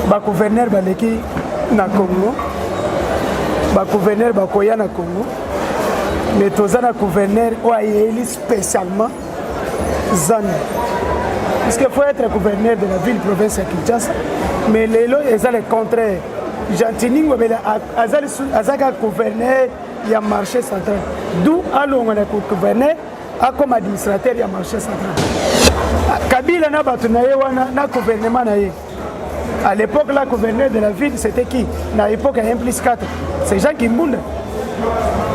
Ba gouverneur baleki na Congo, ba gouverneur bakoya na Congo, mais toza na gouverneur oyo ayeli spécialement Zando. Parce qu'il faut être gouverneur de la ville province ya Kinshasa, mais lelo eza le contraire. Gentiny Ngobila azalaka gouverneur ya marché central, d'où alongwa na gouverneur akoma administrateur ya marché central. Kabila na bato na ye wana na gouvernement na ye à l'époque là gouverneur de la ville c'était qui na époque ya 1 plus 4 c'est Jean Kimbunda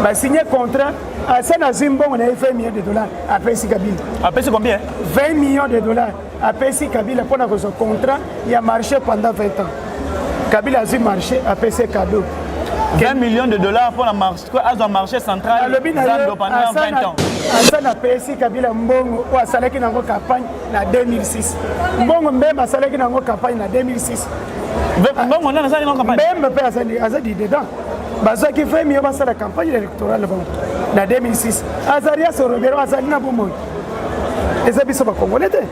basigné contrat asa nazwi mbongo na ye 20 millions de dollars apesi Kabila. Apesi combien? 20 millions de dollars apesi Kabila mpona kozwa contrat ya marché pendant 20 ans. Kabila azwi marché, apesi cadeau. 20 millions de dollars pour la marché, azwa marché central alobi na ye Zando pendant 20 ans. Asa napesi Kabila mbongo oyo asalaki nango campagne na 2006, mbongo Mbemba asalaki nango campagne na 2006. Mbongo nani asali nango campagne? Mbemba mpe azali azali dedans. Bazwaki 20 millions basala campagne électorale na bango na 2006. Azarias Ruberwa azali na bomoi. Eza biso bakongole te,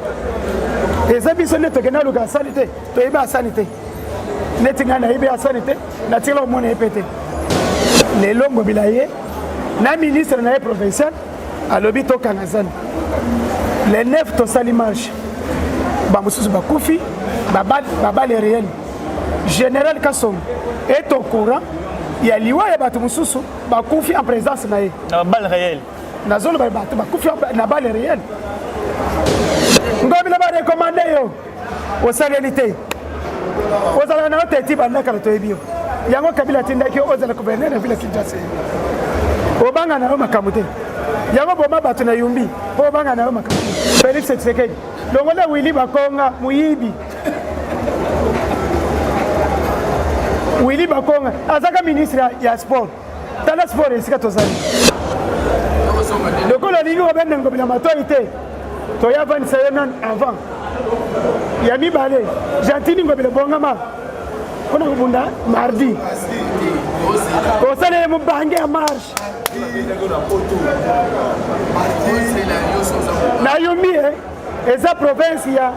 eza biso nde tokende aluka asali te, toyebi asali te. Neti ngai nayebi asali te, natikala komona ye mpe te. Lelo Ngobila ye na ministre na ye provincial alobi tokanga zando le 9, tosali marche, bamosusu bakufi, babale réel. Général Kasongo est au courant ya liwa ya bato mosusu bakufi en présence na ye. Na balle réelle. Nazoloba bato bakufi na balle réel. Ngobila, barecommander yo, osaleli te, ozalaka na yo te ti bandakala toyebi yo. Yango Kabila atindaki yo ozala gouverneur na ville ya Kinshasa. Obanga na yo makambo te, yango boma bato na Yumbi mpo obanga na yo makambo. Félix Tshisekedi, longola Willy Bakonga moyibi. Willy Bakonga azaka ministre ya sport. Tala sport esika tozali. Lokola olingi kobenda Ngobila matoi te, toya vandisa ye nanu avant. Ya mibale, Gentiny Ngobila, bongama mpona kobunda mardi. Osala ye mobange ya marche na Yumbi. Eza province ya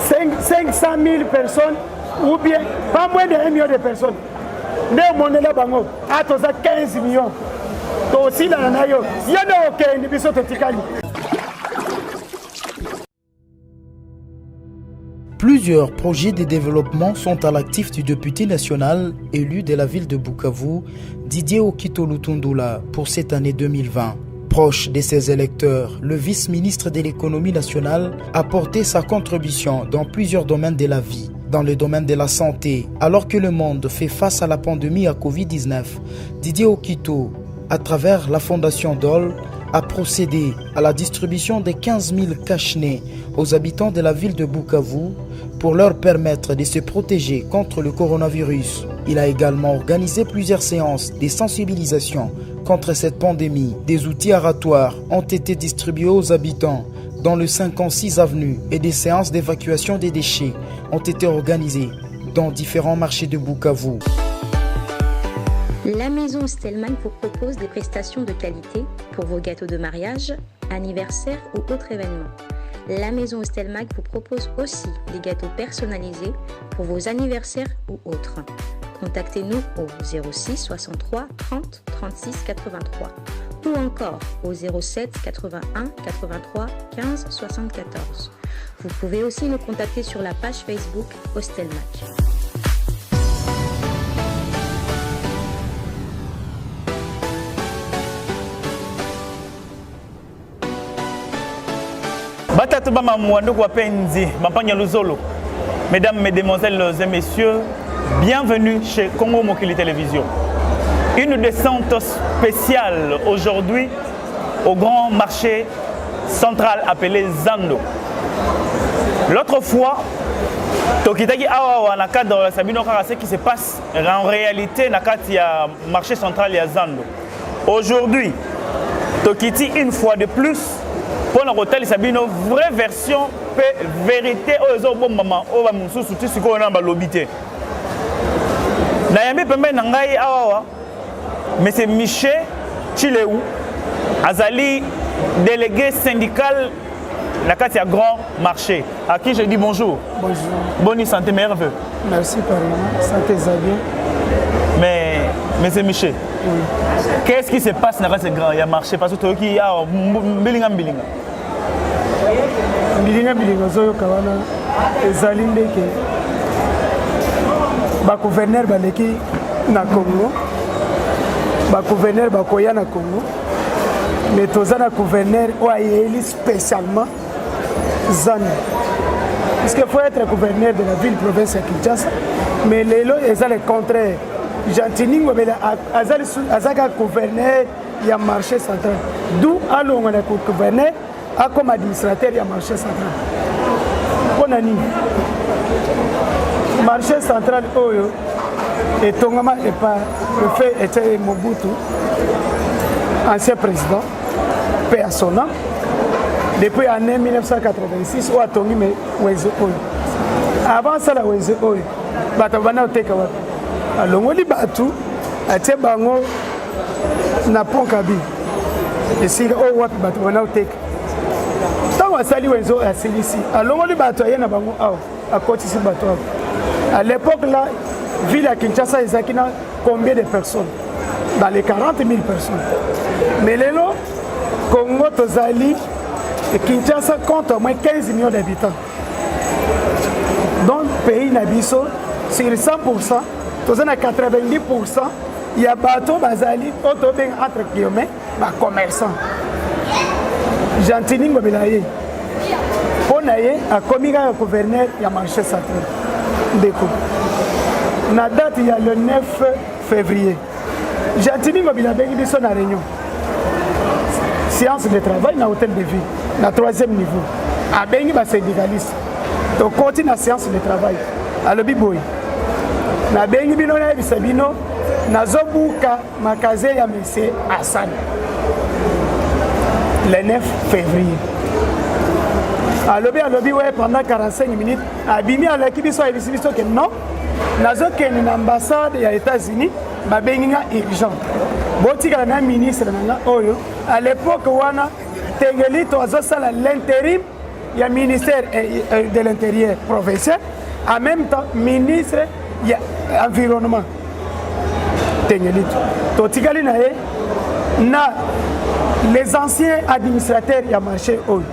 500 000 personnes ou bien pas moins de 1 million de personnes nde omonela bango. A toza 15 millions, tosilana na yo, yo nde okende, biso totikali. Plusieurs projets de développement sont à l'actif du député national élu de la ville de Bukavu, Didier Okito Lutundula, pour cette année 2020. Proche de ses électeurs, le vice-ministre de l'économie nationale a porté sa contribution dans plusieurs domaines de la vie. Dans le domaine de la santé, alors que le monde fait face à la pandémie à Covid-19, Didier Okito, à travers la fondation DOL, a procédé à la distribution de 15 000 cache-nez aux habitants de la ville de Bukavu pour leur permettre de se protéger contre le coronavirus. Il a également organisé plusieurs séances de sensibilisation contre cette pandémie. Des outils aratoires ont été distribués aux habitants dans le 56 avenue et des séances d'évacuation des déchets ont été organisées dans différents marchés de Bukavu. La maison Stellman vous propose des prestations de qualité pour vos gâteaux de mariage, anniversaire ou autres événements. La maison Stelmag vous propose aussi des gâteaux personnalisés pour vos anniversaires ou autres. Contactez-nous au 06 63 30 36 83 ou encore au 07 81 83 15 74. Vous pouvez aussi nous contacter sur la page Facebook Hostelmac. Batatu bamamu wandugu wapenzi bampanya luzolo, mesdames, mesdemoiselles et messieurs, bienvenue chez Congo Mokili Télévision. Une descente spéciale aujourd'hui au grand marché central appelé Zando. L'autre fois tokitaki awa na cadre ya sabino kaka ce qui se passe en réalité na kati ya marché central ya Zando. Aujourd'hui tokiti une fois de plus mpona kotalisa bino vraie version mpe vérité oyo ezobombama, oyo bamosusu ti sikoyo na balobi te. Nayambi pembeni na ngai awawa monsieur Michel Chileu, azali délégué syndical. Na kati ya grand marché. À qui je dis bonjour. Bonjour. Bonne santé, meilleurs vœux. Merci pareillement. Santé eza bien. Mais monsieur Michel, Oui. qu'est-ce qui se passe na kati ya grand ya marché parce que toyoki awa mbilinga mbilinga. Mbilinga mbilinga ozoyoka wana ezali ndeke bagouverneur baleki na Congo, bagouverneur bakoya na Congo, mais toza na gouverneur oyo ayeli spécialement zando parce que faut être gouverneur de la ville province ya Kinshasa, mais lelo eza le contraire. Gentiny Ngobila aza kaka gouverneur ya marché central, d'où alongwa na gouverneur akoma administrateur ya marché central. Mpo na nini marché central oyo etongama epa le fait était Mobutu, ancien président, paix à son âme, depuis année 1986 oyo atongi me wenze oyo. Avant asala wenze oyo, bato banda koteka wapi? Alongoli bato, atie bango na pont Kabi, esika oyo wapi bato banda koteka. Ntango asali wenze oyo, asilisi, alongoli bato, aye na bango awa, akotisi bato awa. À l'époque là, ville ya Kinshasa ezalaki na combien de personnes? Dans les 40 000 personnes. Mais lelo Congo tozali, Kinshasa compte au moins 15 millions d'habitants. Donc pays na biso, sur 100%, toza na 90% ya bato bazali oyo tobenga entre guillemets bacommerçant. Gentiny Ngobila ye, mpo na ye akomi kaka gouverneur ya marché central. Ndeko, na date ya le 9 février, Gentiny Ngobila abengi biso na réunion, séance de travail na hôtel de ville na troisième niveau. Abengi basyndicaliste, tokoti na séance de travail. Alobi boye: "Nabengi bino nayebisa bino, nazobuka magasin ya monsieur Hassan." Le 9 février alobi we pendant 45 minutes, abimi, alaki biso, ayebisi biso ke non, nazokende na ambassade ya États-Unis, babengi nga urgent, botikala na ministre na nga oyo. À l'époque wana, Tengelito azosala l'intérim ya ministère de l'Intérieur provincial, en même temps ministre ya Environnement. Tengelito, totikali na ye na les anciens administrateurs ya marché oyo,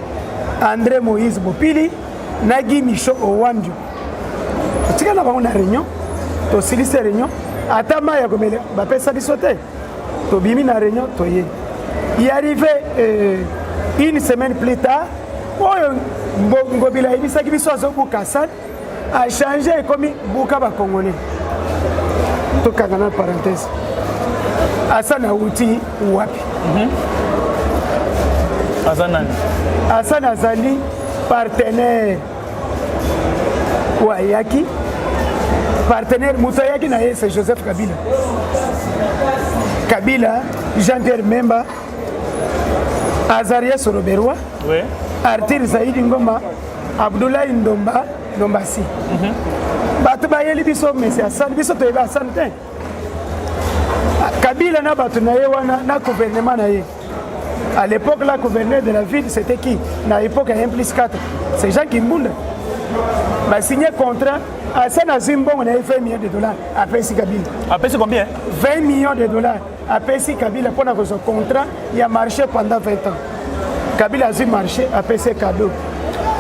André Moïse Bopili na Guy Micho Owandio. Totikali na bango na réunion. Tosilisi réunion, ata mai ya komela bapesa biso te. Tobimi na réunion, toye. Y arrivé une semaine plus tard, oyo Ngobila ayebisaki biso azobuka sale, achange, ekomi buka bakongolais. Tokanga na parenthèse. Asani awuti wapi? Aza nani? Asani azali partenaire oyo ayaki, partenaire moto ayaki na ye, c'est Joseph Kabila. Kabila, Jean-Pierre Memba, Azarias Ruberwa, Arthur Zaidi Ngoma, Abdoulaye Ndomba Ndombasi. Bato bayeli biso mesi Asani, biso toyebi Asani te. Kabila na bato na ye wana na gouvernement na ye. À l'époque là, gouverneur de la ville, c'était qui? Na époque ya 1 plus 4, c'est Jean Kimbunda. Basigné contrat, Asani azwi mbongo na ye, 20 millions de dollars, apesi Kabila. Apesi combien? 20 millions de dollars apesi Kabila mpona kozwa contrat ya marché pendant 20 ans. Kabila azwi marché, apesi cadeau.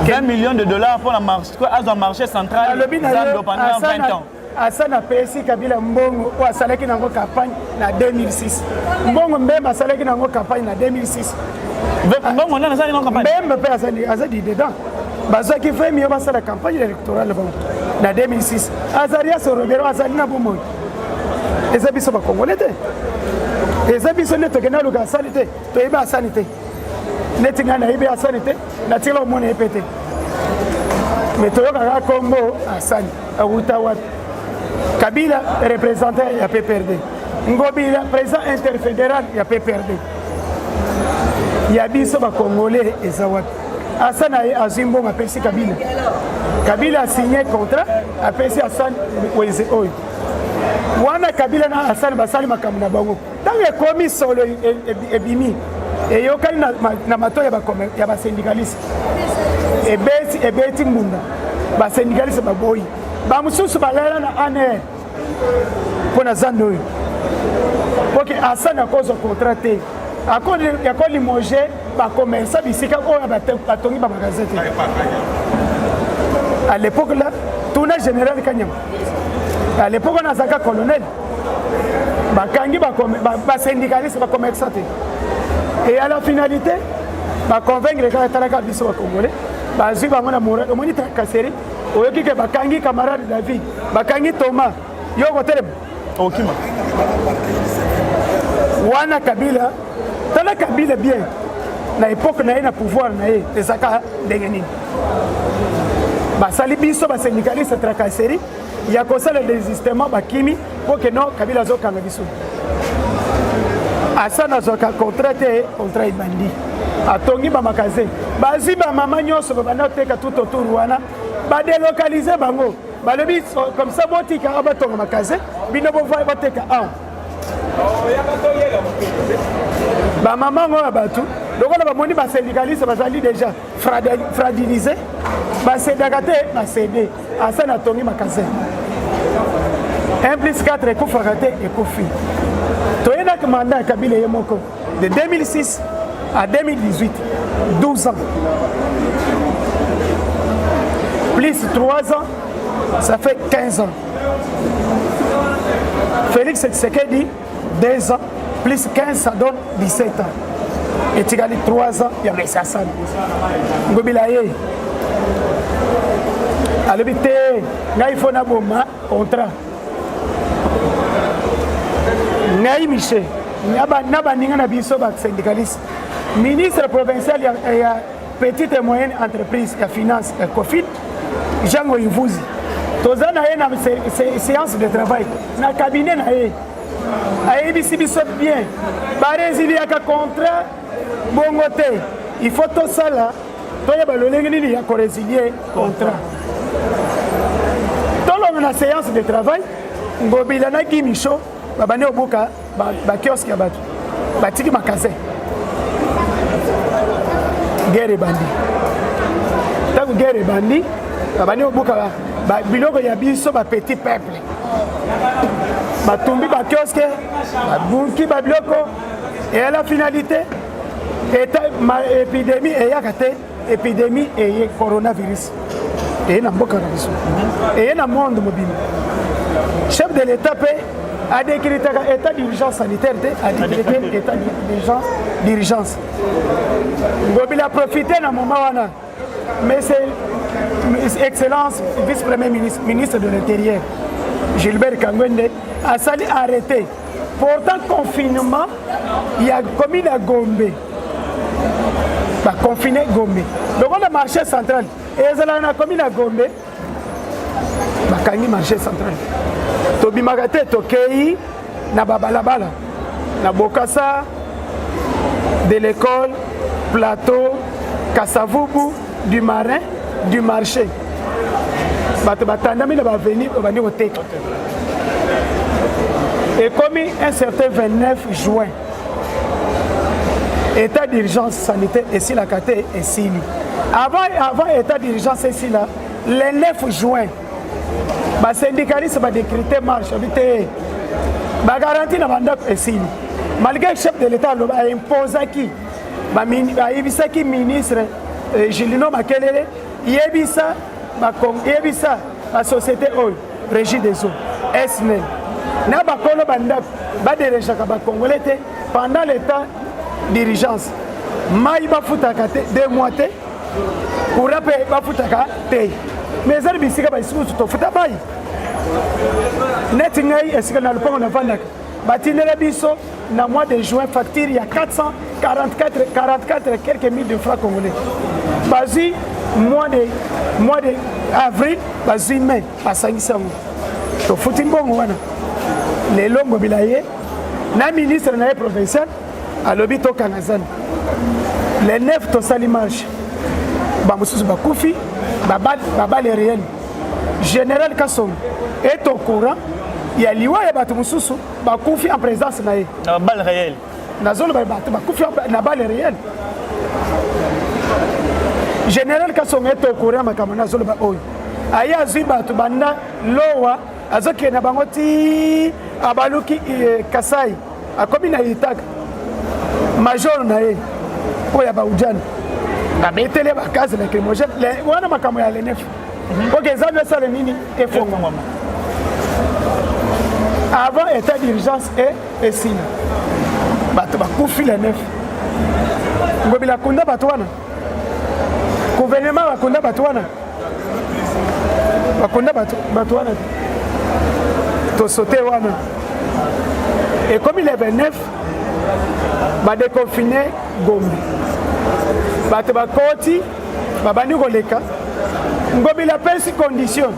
20 millions de dollars pour la marché, azwa marché central Alobi na ye zando pendant 20 ans. Asana apesi Kabila mbongo oyo asalaki nango campagne na 2006, mbongo Mbemba asalaki nango campagne na 2006. Mbongo nani asali nango campagne? Mbemba mpe azali, azali dedans. Bazwaki 20 millions, basala campagne électorale bango na 2006. Azarias Ruberwa azali na bomoi. Eza biso bakongole te, eza biso nde tokende aluka asali te, toyebi asali te. Neti ngai nayebi asali te, natikala komona ye mpe te, mais toyokaka kombo Asani. Awuta wapi? Kabila représentant ya PPRD, Ngobila président interfédéral ya PPRD. Ya biso bakongolais eza wapi? Asani aye, azwi mbongo, apesi Kabila. Kabila asigné contrat, apesi Asani wenze oyo wana. Kabila na Asani basali makambo na bango. Ntango ekomi solo, ebimi, eyokani na matoi ya basyndicaliste. Ebeti ebeti mbunda, basyndicaliste baboyi, bamosusu balala na ANR mpo na zando oyo poke Asani akozwa contrat te, akolimoge bacommerçant bisika oyo batongi bamagasin te. À l'époque là, tuna général Kanyama, à l'époque wana azalaka colonel, bakangi basyndicaliste, bacommerçant te. Et à la finalité baconvaincre kaka, talaka biso bacongolais bazwi bango na moral. Omoni tracasserie, oyoki ke bakangi camarade David, bakangi Thomas, yo kotelema. Okima. Wana Kabila, tala Kabila bien na époque na ye, na pouvoir na ye, ezaka ndenge nini basali biso basyndicaliste tracasserie ya kosala désistement, bakimi mpo ke non, Kabila azokanga biso. Asa nazwaka contrat te, contrat ebandi, atongi bamagasin, bazwi bamama nyonso babanda koteka tout autour wana, badélocaliser bango, balobi comme ça botika batonga magasin, bino boteka awa. Bamama ngo ya bato lokola bamoni basyndicaliste bazali déjà fragilisé, bacédaka te, bacéder. Asa natongi magasin, 1 plus 4 ekufaka te, ekufi. Toyendaki mandat ya Kabila ye moko de 2006 à 2018, 12 ans plus 3 ans, ça fait 15 ans. Félix Tshisekedi, 2 ans plus 15, ça donne 17 ans. Etikali 3 ans ya Mesi Asani. Ngobila ye alobi te, ngai fo naboma contrat. Ngai Michel na baninga na biso basyndicaliste, ministre provincial ya petite et moyenne entreprise, ya finance, ya Ecofin, Jean Ngoyivuzi, toza na ye na séance de travail na cabinet na ye, ayebisi biso bien, barésiliaka contrat bongo te, il faut tosala, toyeba lolenge nini ya korésilier contrat. Tolonga na séance de travail, Ngobila na Guy Micho babandi kobuka bakiosque ya bato, batiki magasin. Guerre ebandi. Ntango guerre ebandi, babandi kobuka biloko ya biso bapetit peuple, batumbi bakiosque, babuki babiloko. Et à la finalité, eta épidémie eyaka te, épidémie eye, coronavirus eye na mboka na biso, eye na monde mobimba. Chef de l'État mpe adécrétaka état d'urgence sanitaire te, adécrété état d'urgence. Ngobila profite na moment wana, mais c'est excellence vice premier ministre, ministre de l'Intérieur Gilbert Kangwende asali arrêté portant confinement ya commune ya Gombe. Baconfine Gombe lokola marché central ezalaka na commune ya Gombe, bakangi marché central, tobimaka te, tokei na babalabala na Bokasa, de l'école, Plateau, Kasavubu, du Marin, du marché, bato batandami na baavenue, babandi koteka. Ekomi un certain 29 juin, état d'urgence sanitaire esilaka te, esili avant état d'urgence esila. Le 9 juin, basyndicaliste badécrété marche abi te, bagarantie na bandako esili, malgré chef de l'État aloba, aimposaki, ayebisaki ministre Julino Makelele, yebisa, yebisa basociété oyo, Régie des eaux, SNEL na bakolo bandako, badérangeaka bacongolais te pendant l'état d'urgence. Mai bafutaka te 2 mois te, courant mpe bafutaka te. Mais ezali bisika balisusu tofuta mai. Neti ngai, esika na lopango navandaka, batindela biso na mois de juin facture ya 444 44 quelques mille de francs congolais. Bazwi mois de avril, bazwi mai, basangisi yango, tofuti mbongo wana. Lelo Ngobila ye na ministre na ye provincial alobi tokanga zando. Le 9 tosali marche, bamosusu bakufi, baballes réelles. Général Kasongo est au courant ya liwa ya bato mosusu bakufi en présence na ye. Na balle réelle? Nazoloba bato bakufi na balle réelle. Général Kasongo est au courant makambo nazoloba oyo. Aye azwi bato banda lowa azokende na bango ti abaluki eh, Kasai akomi na Itaka major na ye oyo ya baujana babeteli bakaze lacrymogène wana makambo ya lenef mhm. oke eza esala nini efongwama avant état d'urgence e esila bato bakufi le 9 ngobila akunda bato wana gouvernement bakunda bato wana bakunda bato wana tosote wana ekomi le 29 badeconfine gombe bato bakoti babandi koleka ngobila apesi condition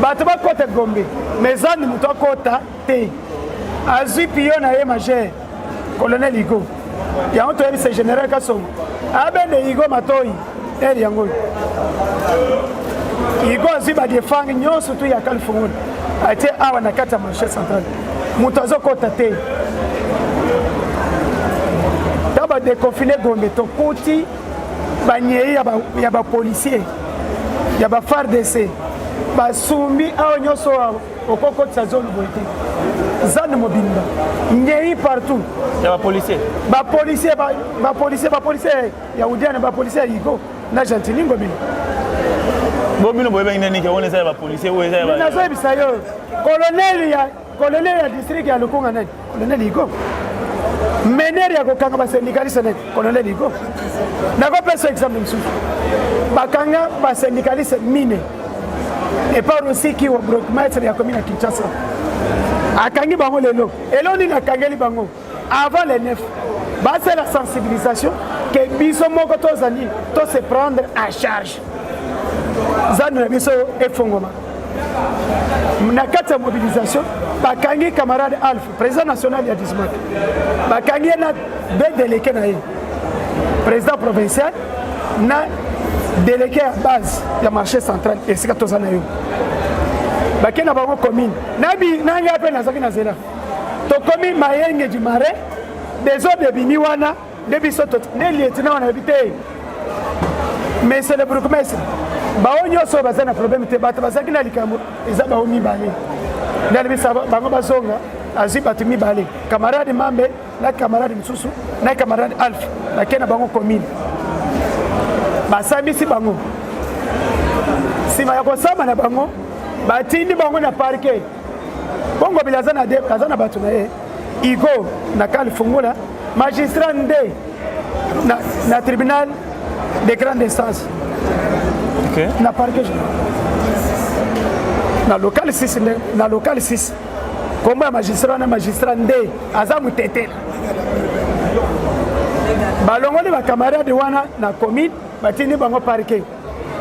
bato bakota gombe mais zandi moto akota te azwi piyo na ye majeur colonel igo yango toyebisa général kasongo abende igo matoi ere yango oyo igo azwi badefange nyonso tu ya kalifunguna atie awa na kati ya marché central moto azokɔta te ntango badeconfine gombe tokuti banyei ya bapolisier ya bafardc basumbi awa nyonso okokotisa zone boye te zando mobimba ngei partout ya bapolisier bapolisier bapolisier bapolisier ya udiana bapolisier ya igo na gentili ngobila bo bino boyebaki nani ke wana eza ya bapolisier oyo eza ya nazoyebisa yo colonel ya colonel ya district ya lukunga nani Colonel Igo menere ya kokanga basyndicaliste nani colonel Igo nakopesa exemple mosusu bakanga basyndicaliste mine epa rosiki wa bourgmestre ya commune ya Kinshasa akangi bango lelo elo nini akangeli bango avant le 9 basala sensibilisation ke biso moko tozali to se prendre en charge zando na biso efongoma na kati ya mobilisation bakangi camarade alphe président national ya dismak bakangi ye na de délégué na ye président provincial na délégué ya base ya marché central esika toza na yo bake na bango commune na ngai mpe nazalaki na nzela tokomi mayenge du marais desordre ebimi wana nde biso nde lieutenant wana yebi te monsieur le bourgmestre bango nyonso oyo baza na problème te bato bazalaki na likambo eza bango mibale nde alobisa bango bazonga azwi bato mibale camarade mambe na camarade mosusu na camarade alphe bakei na bango commune basambisi bango nsima ya kosamba na bango batindi bango na parquet bongo bila aza na bato na ye Igo na kal fungola magistrat nde na, na tribunal de grande instance okay. na parquet général na local 6 nde na local 6 kombo ya magistrat wana magistrat nde aza motetela balongoli bacamarade wana na commune batindi bango parquet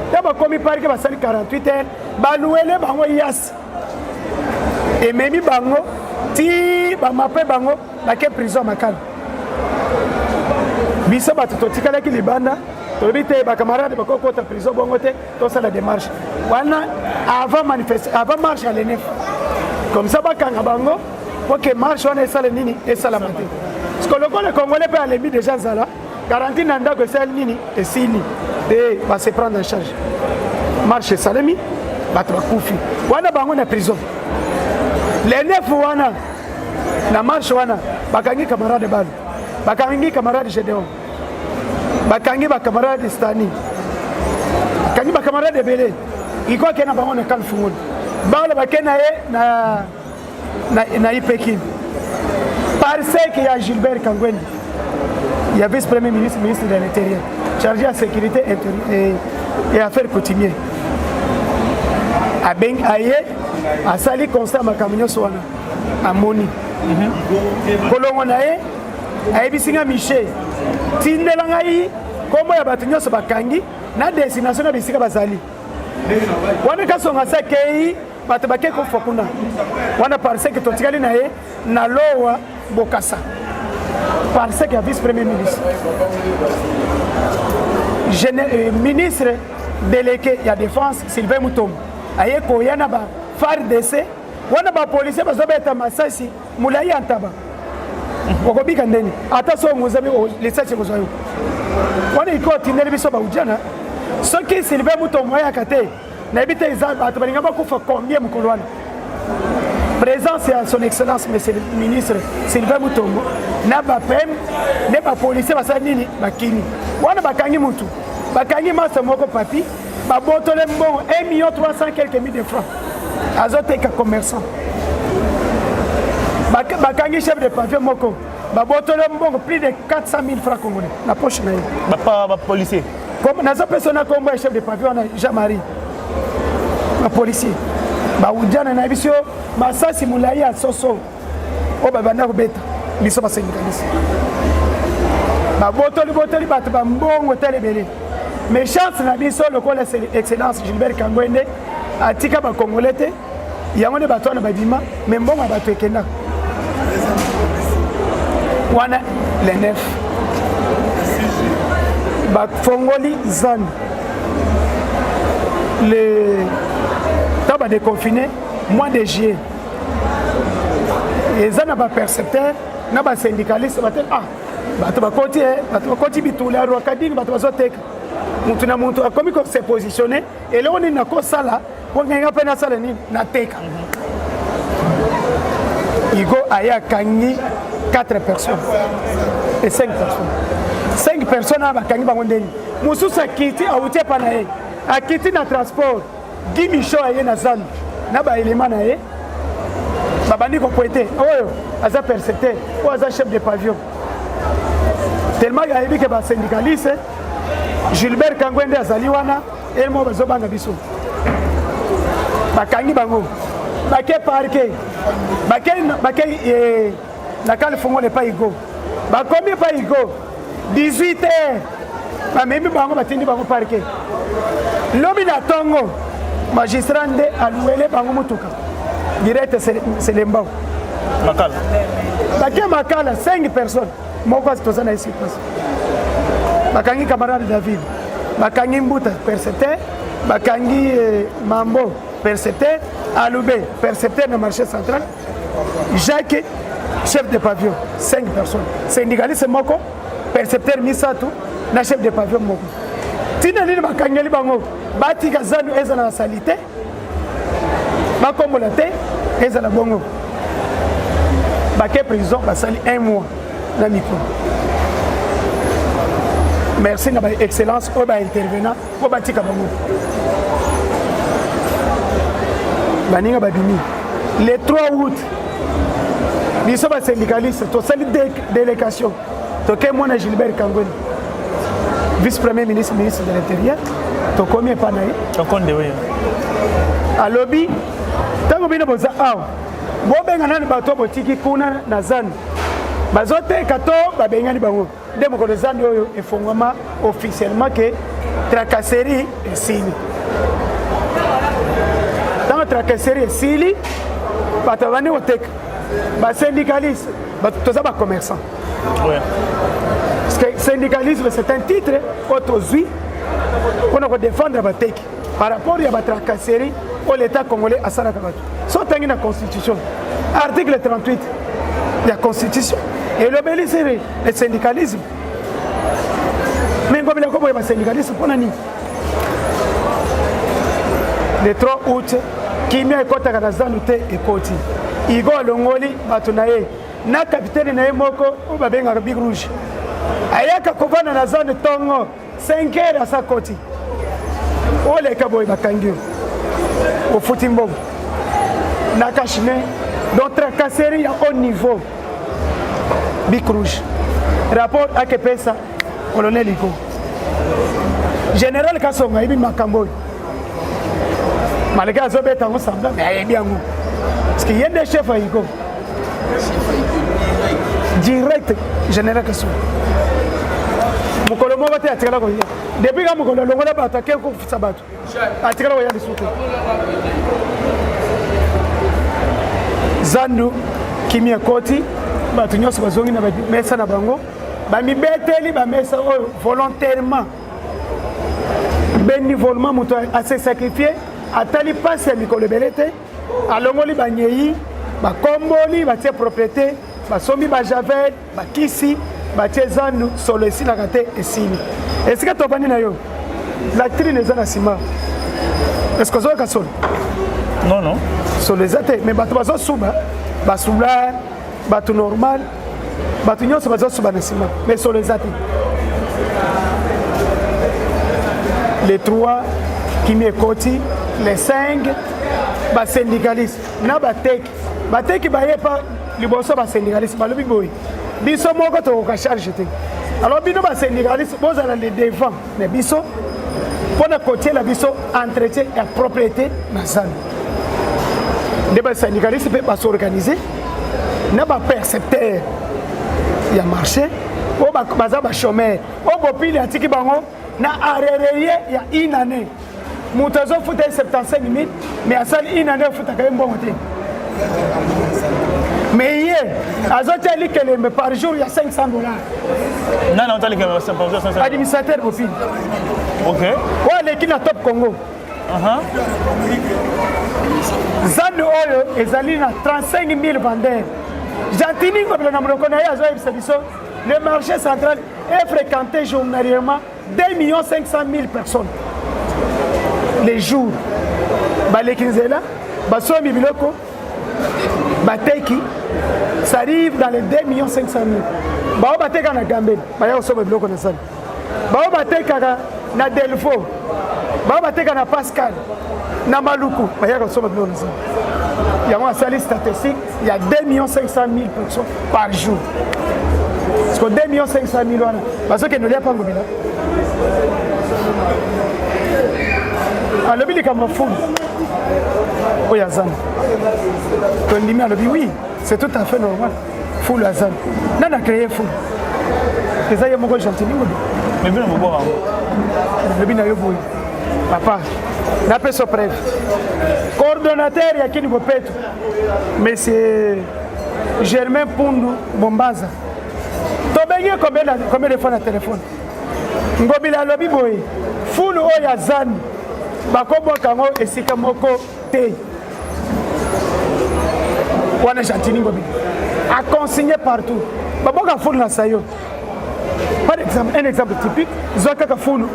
ntango bakomi parquet basali 48 heures baluele bango yasi ememi bango ti bamape bango bake prison ya makala biso bato totikalaki libanda tolobi te bacamarade bakokota prison bongo te tosala démarche wana avant manifeste avant marche ya lenef comme ça bakanga bango po ke marche wana esala nini esalama te parceke lokola congolais mpe alembi déjà nzala Quarantine na ndako esali nini? Esili. Te ba se prendre en charge. Marche esalemi, bato bakufi. Wana bango na prison. Le neuf wana na marche wana bakangi camarade Balu, bakangi camarade Gedeon, bakangi ba camarade Stani, bakangi ba camarade ebele. Iko akenda bango na Kalfungulu. Balo bakenda ye na na, na IPEKI parce que ya Gilbert Kangwendi ya vice premier ministre ministre de l'intérieur chargé ya sécurité et, et affaires coutumier abengi aye asali constat makambo nyonso wana amoni mhm. kolongo na ye ayebisi nga michel tindela ngai nkombo ya bato nyonso bakangi na destination na bisika bazali wana kasonga se akei bato bake kofa kuna wana parce que totikali na ye na lowa bokasa parce que ya vice premier ministre Gene, euh, ministre délégué ya défense sylvain mutombo aye koya na ba fardc wana bapolisier bazobeta masasi molai ya ntaba okobika ndeni ata so ongozami lisasi ekozwa yo wana iko atindeli biso baujana Soki Sylvain Mutombo ayaka te, nayebi te eza bato balinga bakufa combien mokolo wana. Présence ya son excellence monsieur le ministre Sylvain Mutombo na ba PM nde ba policiers basali nini, bakimi wana, bakangi mutu, bakangi masa moko papi, babotole mbongo 1 million 300 quelques mille de francs, azoteka commerçant. Bakangi chef de pavillon moko, babotole mbongo plus de 400 000 francs congolais na poche na ye. Bapolicier. Nazopesa na kombo ya chef de pavillon wana, Jean-Marie. Bapolicier baujana na biso, masasi molai ya soso oyo babanda kobeta biso basyndicaliste, babotoli botoli bato bambongo tala ebele. Mais chance na biso, lokola excellence Gilbert Kangwende atika bakongole te, yango nde bato wana babima, mais mbongo ya bato ekendaka wana. Le 9, bafongoli zone. Le ntango badéconfine, mois de juillet, eza na bapercepteur na basyndicaliste bate, ah, bato bakoti, bato bakoti bitula ya Rwakadingi, bato bazoteka, mutu na mutu akomi kose positionne: eloko nini nakosala mpo ngenga mpe nasala nini, nateka? Igo aye, akangi 4 personnes et 5 personnes. 5 personnes wana, bakangi bango ndeni mosusu akiti, awuti epa na ye, akiti na transport. Guy Micho aye na zando na baelema na ye, babandi kopointer: oyo aza percepteur, oyo aza chef de pavillon. Tellement ayebi ke basyndicaliste, Gilbert Kangwende azali wana, elmo bazobanga biso. Bakangi bango, bake parquet, bake eh, na kale fongole epai Igo. Bakomi epai Igo 18 heures, bamemi bango, batindi bango parquet. Lobi na ntongo, magistrat nde aluwele bango motuka direct Selembao. Makala. Bake Makala, 5 personnes. Moko asi toza na ye sur place. Bakangi camarade David, bakangi Mbuta percepteur, bakangi eh, Mambo percepteur, Alube percepteur na marché central, Jacques chef de pavillon. 5 personnes: syndicaliste moko, percepteur misato na chef de pavillon moko. Ntina nini bakangeli bango? Batika zandu ezala na sali te, bakombola te, ezala bongo. Bake prison, basali un mois na mikolo. Merci na baexcellence oyo baintervenant mpo batika bango. Baninga babimi le 3 août. Biso basyndicaliste tosali délégation, toke mwana Gilbert Kangweni, vice premier ministre, ministre de l'Intérieur. Tokomi epa na ye. Tokonde, oui. Alobi: ntango bino boza awa, bobenga nani bato botiki kuna na zando bazoteka to babengani bango. Nde mokolo zando oyo efongwama officiellement ke tracasserie esili. Ntango tracasserie esili, bato babandi koteka. Basyndicaliste toza bacommerçant. Parce que syndicalisme, c'est un titre oyo tozwi mpona kodéfendre bateki par rapport ya batracasserie oyo l'État congolais asalaka bato. So otangi na constitution, article 38 ya constitution elobeli sur le syndicalisme. Mais Ngobila koboya basyndicaliste mpona nini? Le 3 août, kimia ekɔtaka na zandu te, ekoti. Igo alongoli bato na ye na kapitene na ye moko oyo babengaka Big Rouge, ayaka kovanda na zandu ntongo 5 heures. Asa koti, oleka boye, bakangi yo, ofuti mbongo na cache-nez. Donc tracasserie ya haut niveau. Big Rouge, rapport akepesa colonel Igo. Général Kasongo ayebi makambo oyo, malgré azobeta yango semblant, mais ayebi yango parce que ye nde chef ya Igo direct. Général Kasongo mokolo moko te atikala koya. Depuis ka mokolo alongola bato, ake kokufisa bato, atikala koya lisusu te. Zandu kimi ekoti, bato nyonso bazongi na bamesa na bango, bamibeteli bamesa oyo volontairement, bénévolement. Moto ase sacrifie, atali mpasi ya mikolo ebele te, alongoli banyei, bakomboli, batie propriété, basombi bajavel, bakisi, batie zandu. Solo esilaka te, esili. Esika tovandi na yo. Latrine eza na nsima. Est-ce que ozoyoka solo? Non, non. Solo eza te, mais bato bazosuba, basula, bato normal, bato nyonso bazosuba na nsima, mais solo eza te. Les trois kimi ekoti, les cinq basyndicaliste na bateki bateki baye pa liboso basyndicaliste balobi boye biso moko tokoka charge te alors bino basyndicaliste bozala le devant na biso mpo na kotiela biso entretien ya propriété na zando nde basyndicaliste mpe basorganize na bapercepteur ya marché oyo baza bachômeur oyo bopili atiki bango na arereye ya une année moto azofuta ye 75 000 mais asali une année ofutaka ye mbongo te mais ye azotia likelembe par jour ya 500 dollars. Nani azotia likelembe par jour 500? Administrateur bopili. Ok. Oyo aleki na Top Congo. Zando oyo ezali na 35 000 vendeurs. Gentiny Ngobila na monoko na ye azoyebisa biso le marché central est fréquenté journalièrement 2 millions 500 000 personnes les jours. Baleki nzela, basombi biloko, bateki, ça arrive dans les 2 millions 500 000. Bao bateka na Gambela, baya kosomba biloko na zando. Bao batekaka na Delvaux, bao bateka na Pascal, na Maluku, baya kosomba biloko na zando. Yango asali statistique ya 2 millions 500 000 personnes par jour. Parce que 2 millions 500 000 wana bazokende olia pango bila. Alobi likambo fulu oyo aza tondimi, alobi oui, c'est tout à fait normal. Fulu aza nani a créé fulu? Eza ye moko Gentiny Ngobila. Mais bino bobwaka yango. Alobi na yo boye papa, napesa preuve. Coordonnateur ya Kini Bopeto, monsieur Germain Pundu Bombaza, tobengi combien, combien de fois na téléphone. Ngobila alobi boye fulu oyo ya zando bakobwaka yango esika moko te. Wana Gentiny Ngobila aconsigne partout babwaka fulu na sayo. Par exemple, un exemple typique, zwa kaka fulu,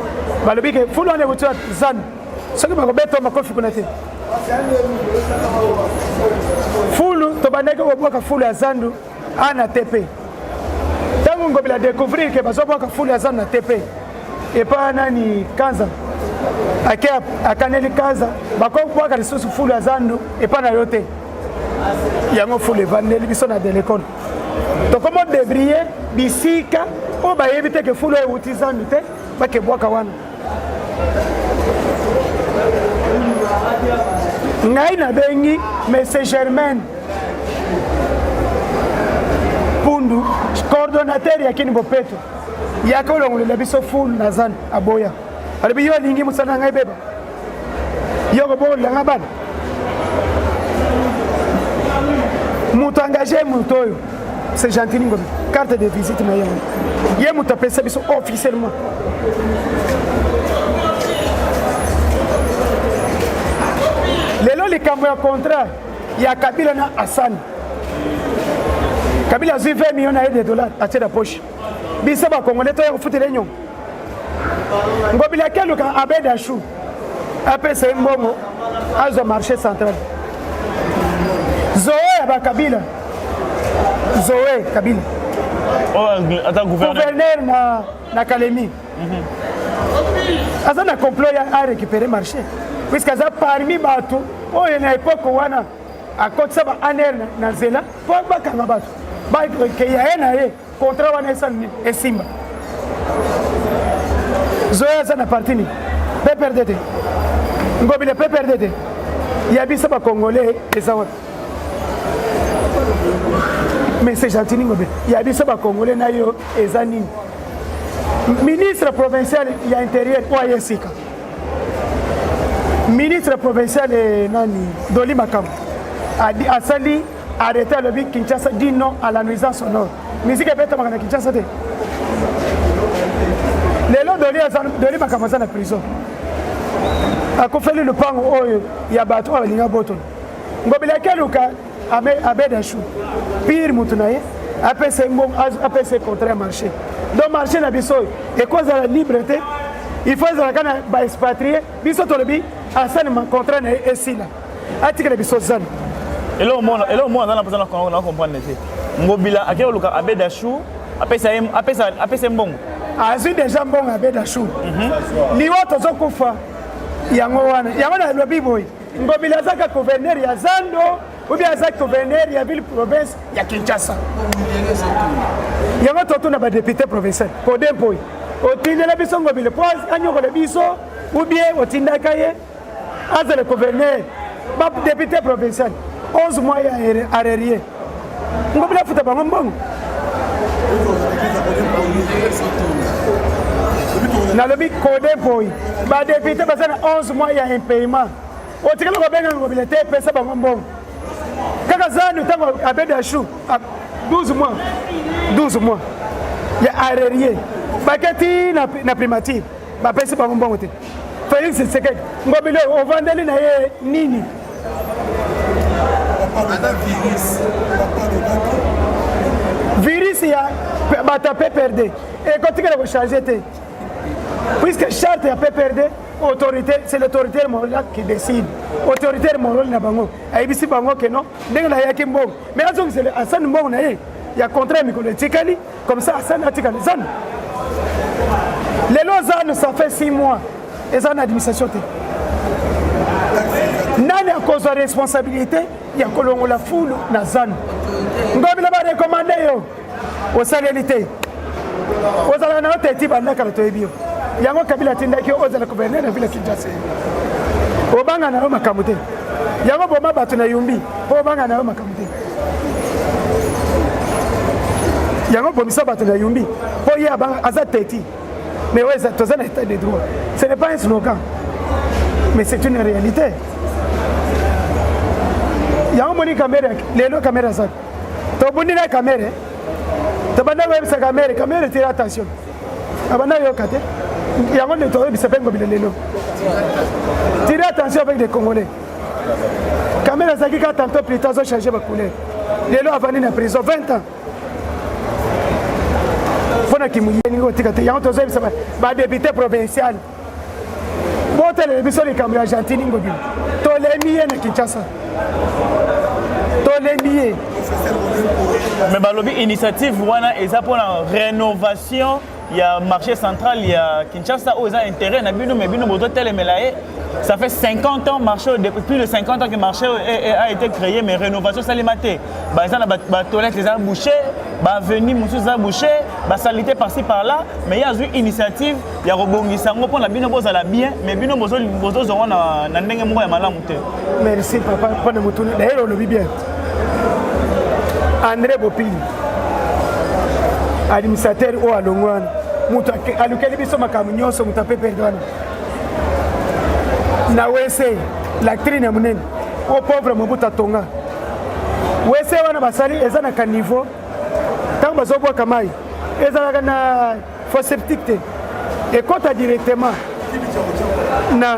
balobi ke fulu wana ewuti zando, soki bakobeta makofi kuna te. Fulu tobandaki kobwaka fulu ya zandu a na TP. Ntango Ngobila découvrir ke bazobwaka fulu ya zandu na TP epa nani Kanza, ake akaneli Kanza, bakobwaka lisusu fulu ya zandu epa na yo te. Yango fulu evandeli biso na delekone, tokomo débrouiller bisika oyo bayebi te ke fulu oyo ewuti zandu te, bakebwaka wana. Ngai nabengi monsieur Germaine Pundu, coordonnateur ya Kini Bopeto, yaka olongolela biso fulu na zando. Aboya, alobi yo alingi mosala na ngai beba, yo kobokolela nga bana. Moto engage moto oyo c'est Gentiny Ngobila, carte de visite na ye ye moto apesa biso officiellement. Lelo likambo ya contrat ya Kabila na Hassan, Kabila azwi 20 millions na ye de dollars atie na poche, biso bakongole toya kofutela ye nyongo. Ngobila akeluka Abed Ashu apesa ye mbongo azwa marché central. Zoe ya bakabila, Zoe Kabila. Oh, ata gouverneur. Gouverneur na Kalemi. Aza na complot ya a récupérer marché, puisque aza parmi bato oyo na époque wana akotisa ba ANR na nzela mpo bakanga bato bakeya ye na ye contrat wana esali nini esimba. Zoe aza na parti nini? PPRD te, Ngobila PPRD te, ya biso bacongolais eza wapi? Mais c'est Gentiny Ngobila, ya biso bacongolais na yo eza nini? Ministre provincial ya intérieur oyo aye sika, ministre provincial nani Doli Makambo asali arrêté, alobi Kinshasa dit non à la nuisance sonore. Musique ebetamaka na Kinshasa te. Lelo Doli, Doli Makambo aza na prison, akufeli lupango oyo ya bato oyo balinga botola. Ngobila akeluka Abed Ashu pire motu na ye, apesa ye mbongo, apesa ye contrat ya marché. Donc marché na biso oyo ekozala libre te. Il faut ezalaka na baexpatrie. Biso tolobi asani contrat na ye esila, atikala biso zanu. Eloko moko aza na mposa na comprendre te, Ngobila akei koluka Abed Achour, apesa ye apesa mbongo. Azwi deja mbongo Abed Achour. Liwa tozokufa yango wana. Yango nalobi boye, Ngobila azaka gouverneur ya zando ou bien aza gouverneur ya ville province ya Kinshasa. Yango totuna badepute provincial Kode Mpoi, otindela biso Ngobila mpo anyokola biso ou bien otindaka ye azala gouverneur? Badepute provincial, 11 mois ya arrerie, Ngobila afuta bango mbongo. Nalobi Kode Mpoi, badepute baza na 11 mois ya impayement, otikala kobenga Ngobila te epesa bango mbongo. Kaka zanu ntango Abed Achour, 12 mois, 12 mois ya arrerie, baketi na primature, bapesi bango mbongo te. Félix Tshisekedi, Ngobila ovandeli na ye nini? Virus ya bato ya PPRD ekotikala kochange te, puisque charte ya PPRD, autorité, c'est l'autorité morale qui décide. Autorité morale na bango ayebisi bango ke non, ndenge nayaki mbongo, mais azongisele asani mbongo na ye ya contrat ya mikolo etikali. Comme ça asani atikali zanu. Lelo zanu, ça fait 6 mois eza na administration te. Nani akozwa responsabilité ya kolongola fulu na zanu? Ngobila barekomande yo, osaleli te, ozalaka na yo te ti banda kala toyebi yo. Yango Kabila atindaki yo ozala gouverneur na ville ya Kinshasa, obanga na yo makambo te. Yango boma bato na Yumbi mpo obanga na yo makambo te. Yango bomisa bato na Yumbi mpo ye abanga, aza teti. Mais oyo toza na état de droit. Ce n'est pas un slogan, mais c'est une réalité. Yango moni Kamerhe lelo, Kamerhe aza, tobundi na Kamerhe, tobanda koyebisa Kamerhe: "Kamerhe, tire attention." Abanda yoka te. Yango nde toyebisa mpe Ngobila lelo: "Tire attention avec des Congolais." Kamerhe azalaki kaka tantôt plus tard azochange bacouleur. Lelo avandi na prison 20 ans mpo na kimuyelingi kotika te. Yango tozoyebisa badepute provincial, botelele biso likambo ya Gentiny Ngobila. Tolembi ye na Kinshasa, tolembi ye. Mais balobi initiative wana eza mpona rénovation ya marché central ya Kinshasa, oyo eza intérêt na bino, mais bino bozotelemela ye. Ça fait 50 ans marché, plus de 50 ans que marché a été créé, mais rénovation esalema te. Baza na batoilette eza bouché, baavenue mosusu eza bouché, basalité par-ci par-là. Mais ye azwi initiative ya kobongisa yango mpona bino bozala bien, mais bino bozozongo na ndenge moko ya malamu te. Merci papa mpona motuna. D'ailleurs olobi bien. André Bopili, administrateur oyo alongwe wana, moto alukeli biso makambo nyonso, moto aPPRD wana na WC latrine ya monene oyo pauvre Mobutu atonga. WC wana basali eza na caniveau, ntango bazobwaka mai ezalaka na fosse septique te, ekɔta directement na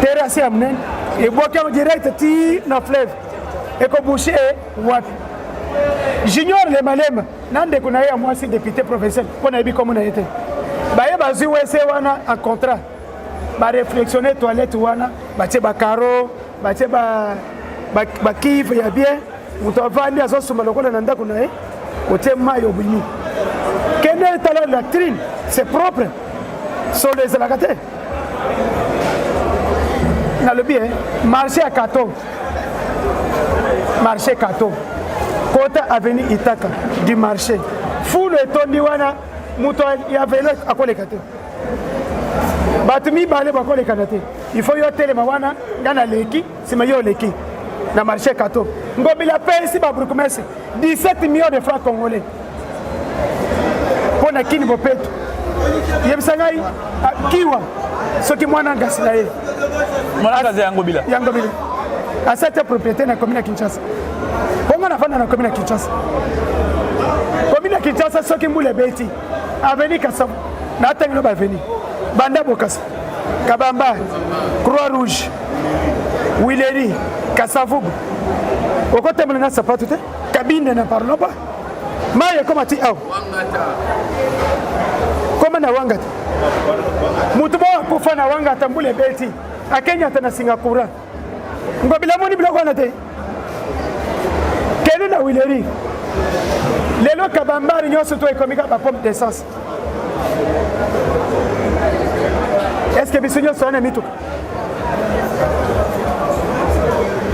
terrasse ya monene, ebwaki yango direct ti na fleuve, ekobouche wapi? Junior Lemalema na ndeko na ye ya mwasi député provincial, mpo nayebi kombo na ye te, baye bazwi WC wana en contrat, baréfectionne toilette wana, batie bacarreaux, batie bacuve ya bien. Moto avandi azosomba lokola na ndako na ye, otie mai, obimi, kende etala latrine, c'est propre, solo ezalaka te. Nalobi e marché ya Kato, marché Kato, kota avenue Itaka du marché, fulu etondi wana, moto ya velo akoleka te, bato mibale bakolekana te. Il faut yo telema wana, nga naleki, nsima yo oleki. Na marché Kato, Ngobila apesi babourgmestre 17 millions de francs congolais mpo na Kin bopeto. Yebisa ngai, kiwa soki mwana ngasi na ye. Mwana ya Ngobila. Ya Ngobila asati ya propriété na commune ya Kinshasa. Bongo nafanda na commune ya Kinshasa. Commune ya Kinshasa, soki mbula ebeti, avenue Kasavu, natangino baavenue banda Bokasa, Kabamba, Croix Rouge, Huilerie, Kasavubu, okotambola na sapato te. Kabinde, n'en parlons pas, mai ekoma ti awa. Koma na wanga te. Moto moko akufa na wanga ata mbula ebeti akenyata na singa courant. Ngobila amoni biloko wana te. Kende na wileri lelo kabambari nyonso to ekomi kaka bapompe d'essence. Est-ce que biso nyonso wana mituka?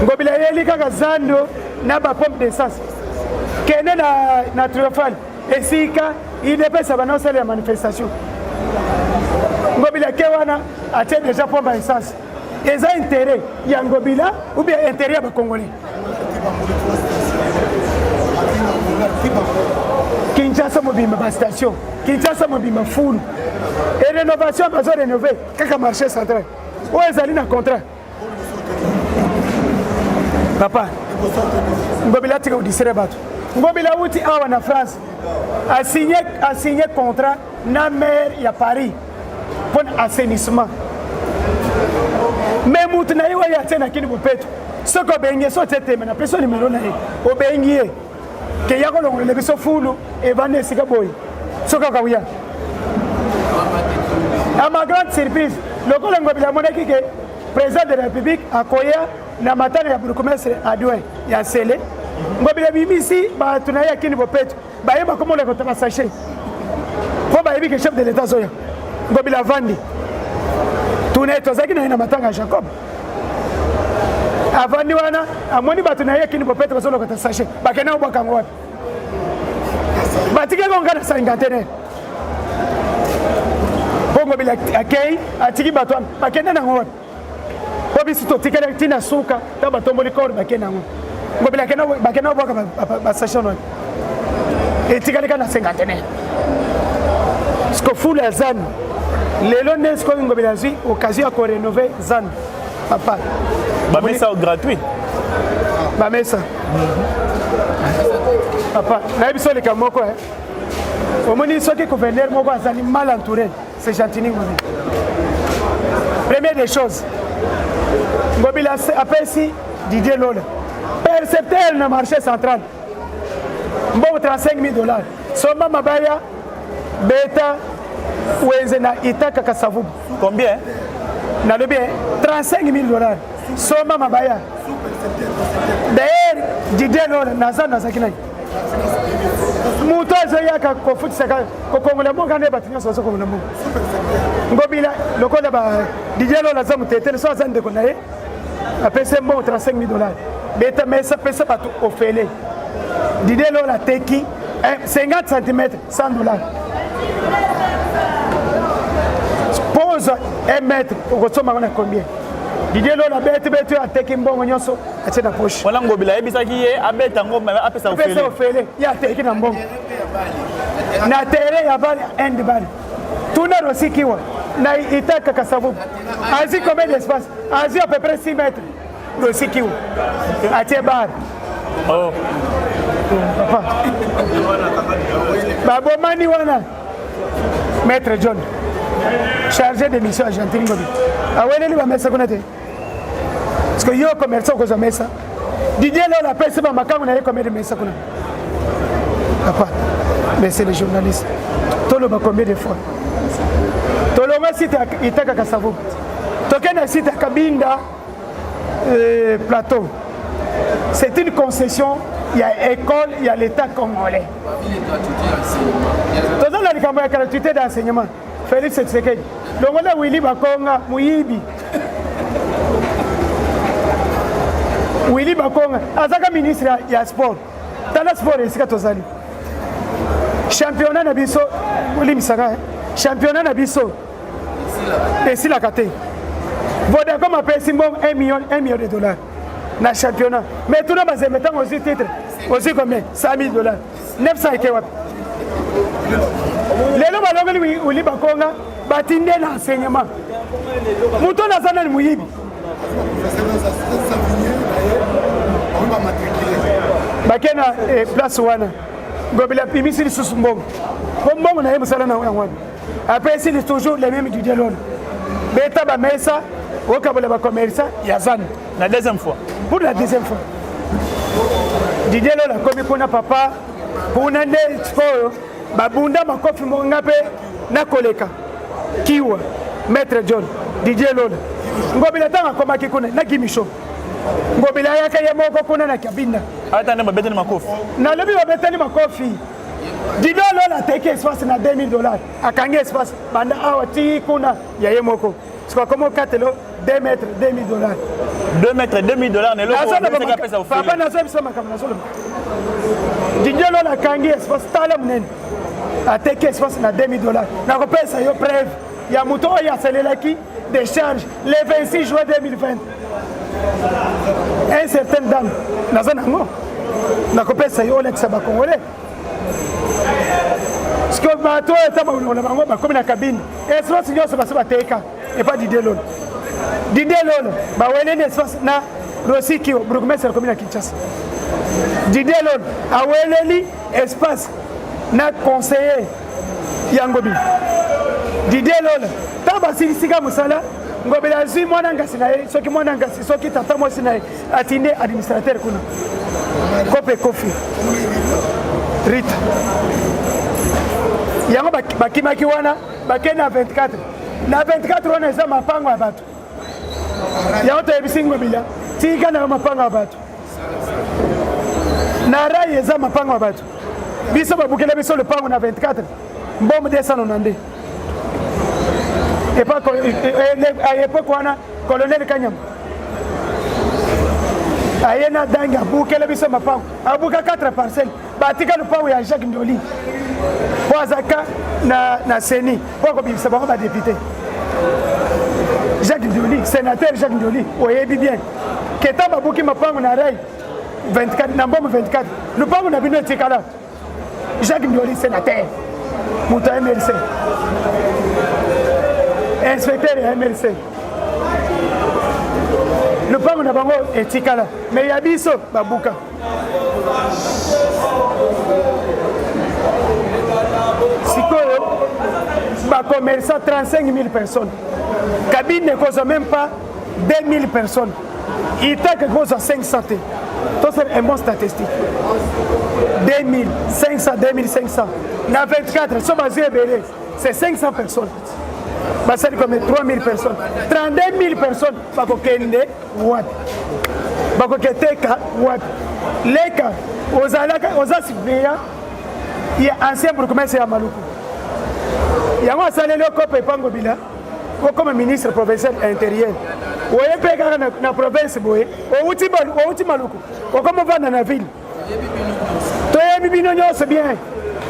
Ngobila eyeli kaka zando na bapompe d'essence. Kende na, na triomphal esika idps abanda kosala ya manifestation. Ngobila ke wana atie deja pompe ya essence. Eza intérêt ya Ngobila ou bien intérêt ya bacongolais? Kinshasa mobimba ba station, Kinshasa mobimba fulu. Et rénovation bazo rénover kaka marché central oyo ezali na contrat. Papa Ngobila atika kodisere bato. Ngobila awuti awa na France asigne asigne contrat na maire ya Paris mpo na assainissement. Me mutu na ye oyo atie na kini bopeto, soki obengi ye, so otie tembe na peso nimero na ye, obengi ye ke ya kolongolela biso fulu evandi esika boye, soki akauya. À ma grande surprise, lokola Ngobila amonaki ke président de la République akoya na matanga ya bourgmestre adjoint ya Nsele, Ngobila abimisi bato na ye ya kini bopeto, baye bakomona kotaka sachet mpo bayebi ke chef de l'état azoya. Ngobila avandi tuna ye, tozalaki na ye na matanga ya Jacob, avandi wana amoni bato na ye kini bopeto bazolokota sachet, bakende kobwaka yango wapi? Batikaki yango na cinquantenaire. Mpo Ngobila akei atiki bato wana bakende nango wapi? Mpo biso totikali ntina suka ntango batomboli kore bakende yango. Ngobila bakende kobwaka basachet wana, etikali kaka na cinquantenaire. Siko fulu ya zanu lelo nde sikoyo Ngobila azwi occasion ya korenove zanu. Papa, bamesa gratuit, bamesa. Papa, nayebi so likambo moko omoni soki gouverneur moko azali mal entouré, c'est Gentiny Ngobila. Première des choses, Ngobila apesi Didier Lola percepteur na marché central mbongo 35 000 dollars, somba mabaya beta wenze na Itaka Kasavubu. Combien? Nalobi 35 000 dollars, somba mabaya. D'ailleurs Didier Lola naza nazalaki nani moto azoyaka kofutisaka kokongola mboka nde bato nyonso bazokongola mboka. Ngobila lokola ba Didier Lola aza motetele, so aza ndeko na ye, apesi mbongo 35 000 dollars, beta mesa pesa bato ofele. Didier Lola ateki 50 cm 100 dollars, pose 1 mètre okosomba ngo na combien? Didier Lola beti beti ateki mbongo nyonso atie na poche. Wana Ngobila ayebisaki ye abeta yango apesa ofele. Ofele ye ateki na mbongo na terrain ya bale handball. Tuna Rosi Kiwa na Itaka Kasavubu azwi combien d'espace? Azwi à peu près 6 mètres. Rosi Kiwa atie bar. Oh. Papa babomani wana Maître John chargé de mission ya Gentiny Ngobila aweleli bamesa kuna te, parce que yo commerçant okozwa mesa. Didier Lola apesi ba makango na ye combien de mesa kuna? Papa, mais c'est les journalistes, toloba combien de fois? Tolonga site Itaka Kasavubu, tokende site ya Kabinda plateau. C'est une concession ya école ya l'état congolais. Toza na likambo ya gratuité d'enseignement. Félix Tshisekedi longola Willy Bakonga moyibi. Willy Bakonga azaka ministre ya sport. Tala sport esika tozali. Championnat na biso olimbisaka, championnat na biso esilaka te. Vodacom apesi mbongo 1 million, 1 million de dollars na championnat, mais tuna Mazembe ntango ozwi titre ozwi combien? 100 000 dollars, 900 eke wapi? Lelo balongoli Willy Bakonga, batinde na enseignement. Moto oyo aza nani? Moyibi. Bake na place wana, Ngobila apimisi lisusu mbongo po mbongo na ye mosala na yango wana apesi toujours le même Didier Lola, beta bamesa okabola bacommerçant ya zanu. La deuxième fois. Pour la deuxième fois Didier Lola akomi kuna. Papa, kuna nde sikoyo babunda makofi moko. Nga mpe Na koleka Kiwa, Maître John, Didier Lola. Ngobila ntango akomaki kuna na Gimisho. Ngobila ayaka ye moko kuna na Kabinda. Ata nde babetani makofi. Nalobi babetani makofi. Didier Lola ateki espace na 2000 dollars. Akangi espace banda awa ti kuna ya ye moko. Sikoyo akomi okatelo 2 mètres 2000 dollars. 2 mètres 2000 dollars na eloko papa nazoyebisa makambo nazoloba. Didier Lola akangi espace tala monene. Ateki espace na 2000 dollars. Nakopesa yo preuve ya moto oyo asalelaki décharge le 26 juin 2020. Un certain dame naza nango nakopesa yo olakisa bakongolais sikoyo bato oyo ata balongola bango bakomi na cabine espace nyonso basi bateka epa Didier Lolo. Didier Lolo baweleli espace na Rossi Kio bourgmestre akomi na Kinshasa. Didier Lolo aweleli espace na conseiller ya Ngobila. Didier Lolo ntango basilisika mosala Ngobila azwi mwana ngasi na ye, soki mwana ngasi, soki tata mwasi na ye atindi administrateur kuna kope kofi Rita yango bakimaki wana bakei na 24 na 24 wana eza mapango ya bato yango toyebisi Ngobila tika na mapango ya bato na rai eza mapango ya bato biso babukela biso lopango na 24 mbombo 292 epoke wana colonel Kanyama aye na dangi abukela biso mapango abuka 4 parcelle batika lopango ya Jacques Ndoli mpo azaka na, na seni mpo akobimisa bango badepute Jacques Ndoli sénateur Jacques Ndoli oyebi bien keta babuki mapango na rai 24 na mbongo 24 lopango na bino etikala Jacques Ndoli sénateur moto ya MLC inspecteur ya MLC lopango na bango etikala me ya biso babuka sikoyo bacommerçant 35 000 personnes cabine ekozwa même pas 2000 personnes itak ekozwa 500 te tosala un bon statistique 2500 2500 na 24 so bazwi ebele c'est 500 personnes basali comme 3000 personnes 32 000 personnes bakokende wapi bakoketeka wapi leka ozalaka oza suppléant ya ancien bourgmestre ya Maluku yango asaleli okopa epa Ngobila okoma ministre provincial intérieur oye mpe kaka na, na province boye owuti, owuti Maluku okoma ovanda na ville toyebi bino nyonso bien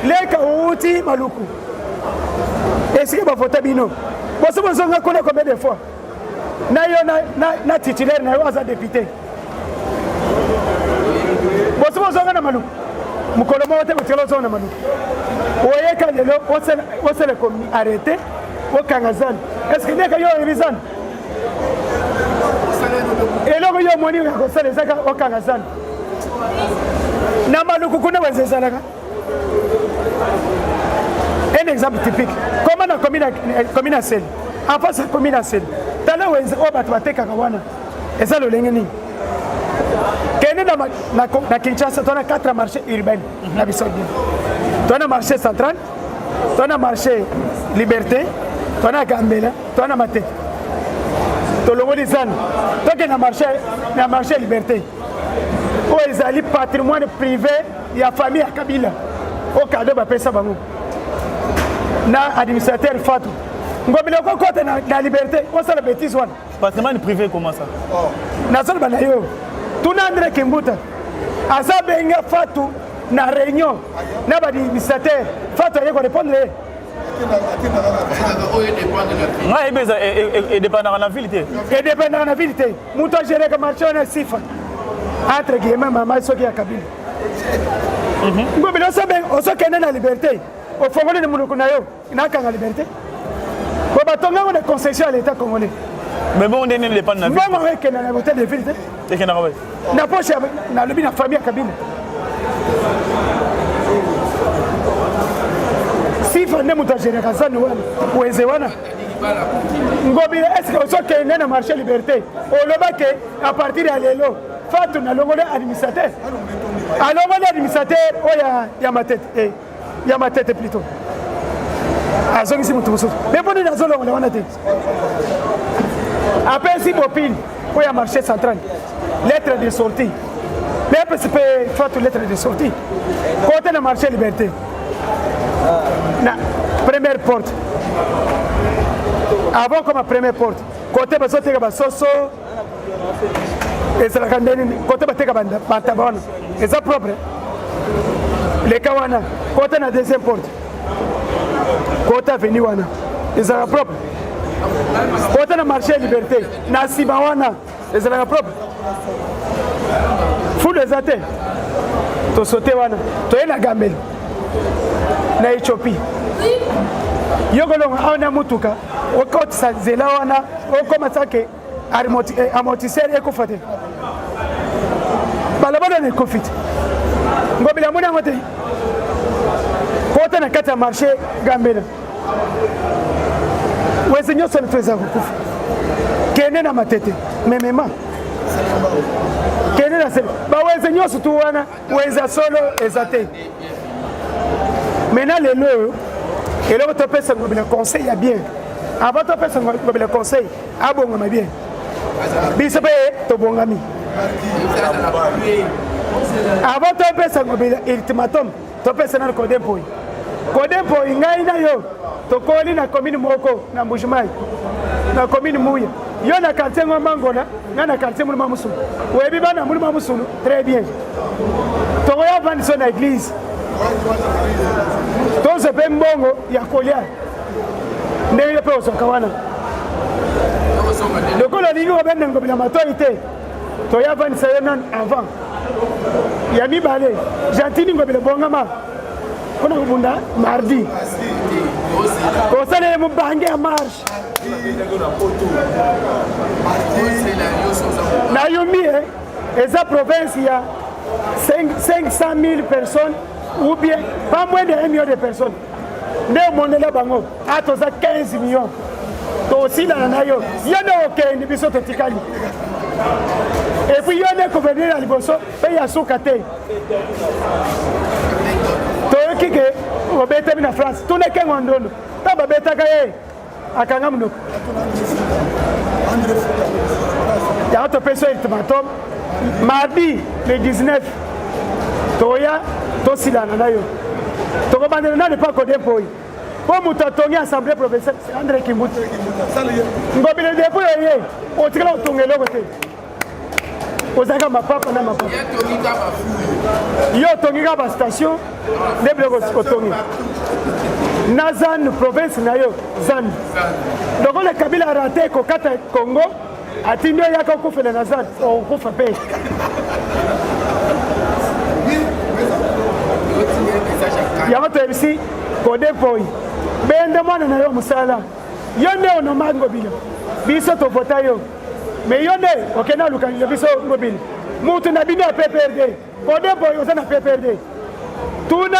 leka owuti Maluku esika bavota bino boso bozonga kuna combien de fois na yo na, na, na titulaire na yo aza député boso bozonga na Maluku mokolo moko te botikala ozonga na Maluku oyeka lelo osala komi arrete okanga zando est ce que ndeka yo oyebi zando eloko yo omoni ya kosala ezaka okanga zando na Maluku kuna wenze ezalaka un exemple typique comment na commune ya Sele en face ya commune ya Sele tala wenze oyo bato batekaka wana eza lolenge nini kende na, na, na Kinshasa tona 4 marché urbaine na biso bien tona marché central tona marché liberté tona Gambela tona Matete tolongoli zanu tokende na marché, na marché liberté oyo ezali patrimoine privé ya famille ya Kabila oyo kado bapesa bango na administrateur Fatu Ngobila okokota na, na liberté osala bêtise wana patrimoine privé comment ça oh. nazoloba na yo tuna André Kimbuta aza benga Fatu na réunion na baadministrateur Fatu aye korépondre ye ngai yebi eza edépendaka na ville te edépendaka na ville te moto agéreka marché wana sifa entre guillemets mama soki ya Kabila Ngobila ozokende na liberté ofongoli na monoko na yo nakanga liberté po batongango na concession ya l'état congolais mais bon ndenge nini dépendre na ville mbongo ekenda na hôtel de ville te ekendaka wapi na poche nalobi na famille ya Kabila sifa nde moto agéraka zani wana wenze wana Ngobila est ce que ozokende na marché liberté oloba ke à partir ya lelo Fatu nalongoli administrateur alongoli administrateur oyo ya, ya Matete eh, ya Matete plutôt. Azongisi moto mosusu. Mais mpo nini azolongola wana te? Apesi bopine oyo ya marché central lettre de sortie. Mais apesi mpe fatu lettre de sortie. Kote na marché liberté. Na première porte. Avant comme première porte. Kote bazoteka basoso ezalaka nde nini kote bateka bantaba wana eza propre leka wana kota na deuxième porte kota aveni wana ezalaka propre kota na marché ya liberté na nsima wana ezalaka propre fulu eza te tosote wana toye na gambeli na ethiopie yo kolonga awa na motuka okotisa nzela wana okoma sake eh, amortisseur ekufa te balabala na ekofi te ngobila amoni yango te kota na kati ya marché gambela wenze nyonso na to eza kokufa kende na matete memema kende na sele bawenze nyonso tu wana wenze ya solo eza te maintenant lelo oyo eloko topesa ngobila conseil ya bien avant topesa ngobila conseil abongama bien biso mpe tobongami avant topesa ngobila ultimatum topesa nano kode mpoi kode mpoi ngai na yo tokoli na commune moko na mbujimai na commune muya yo na quartier ngomba ngona ngai na quartier muluma musulu oyebi bana muluma musulu très bien tokoya vandiso na église tozwa mpe mbongo ya kolia ndenge yo mpe ozwaka wana lokola olingi kobenda ngobi na matoi te toya vandisa yo nanu avant ya mibale gentini ngobila bongama mpona kobunda mardi kosala ye mobange ya marche na yumbi eh, eza province ya 500 000 personnes ou bien pas moins de 1 million de personnes nde omonela bango a toza 15 millions tosilana na yo yo nde okende biso totikali epuis yo nde gouverneur ya liboso mpe ya suka te toyoki ke obetami na france tuna kengo ndondo ntango babetaka ye akanga monoko yango topesi yo ultimatum mardi le 19 toya tosilana na yo tokobandela nani mpa kode mpoi mpo moto atongi assemblée provinciale andre kimbuti ngobile depuis oye otikala kotonga eloko te ozalaka mapapa na mapapa yo otongi kaka bastation nde biloko otongi na zanu province na yo zanu lokola kabila rate kokata congo atindi yo yaka okufela na zanu okokufa mpe yango toyebisi kode poi bende mwana na yo mosala yo nde onoma ngobila biso tovota yo me yo nde okende aluka biso ngobila mutu na bino ya pprd kode boy oza na pprd tuna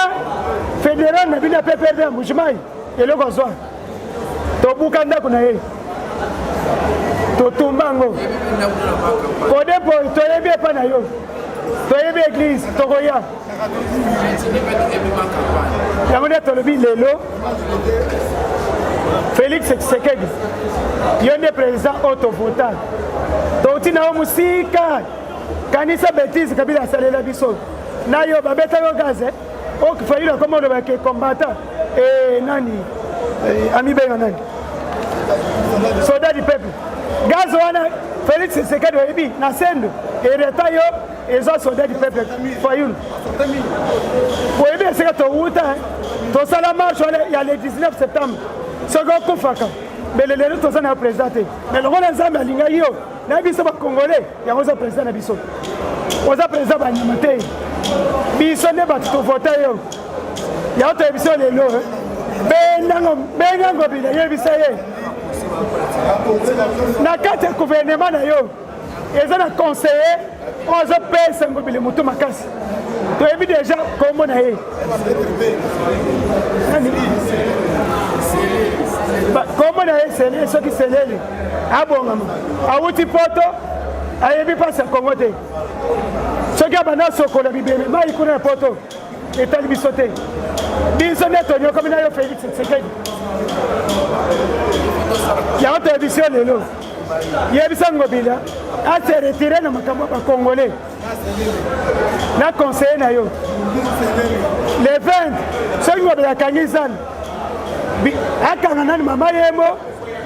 federal na bino ya pprd ya mbujimai eloko azwa tobuka ndako na ye totumba yango kode boy toyebi epa na yo toyebi eglise tokoya yango nde tolobi lelo félix tshisekedi yo nde président oyo tovota touti na yo mosika kanisa betise kabila asalela biso na yo babeta yo gaz eh? oyo fayulu akoma oloba ke combattant e nani eh, amibenga nani soldat du peuple gaz wana félix tshisekedi oyebi na sendo ereta yo eza soldat du peuple fayulu oyebi esika towuta tosala marche wana ya le 19 septembre soki okufaka mbele lelo toza na yo président te mais lokola nzambe alingaki yo na biso bacongolais yango oza président na biso oza président banyama te biso nde bato tovote yo yango toyebisi yo lelo benga ngobila yebisa ye na kati ya gouvernement na yo eza na conseiller oyo azopesa ngobile motu makasi toyebi deja kombo na ye kombo na ye sele soki selele abongama awuti poto ayebi mpasi ya kongo te soki abanda sokola bibeme mai kuna ya poto etali biso te biso nde tonyokomi na yo félix tshisekedi. Yango toyebisi yo lelo, yebisa Ngobila ase retire na makambo ya bacongolais na conseiller na yo le 20 soki Ngobila akangi zan akanga nani mama yembo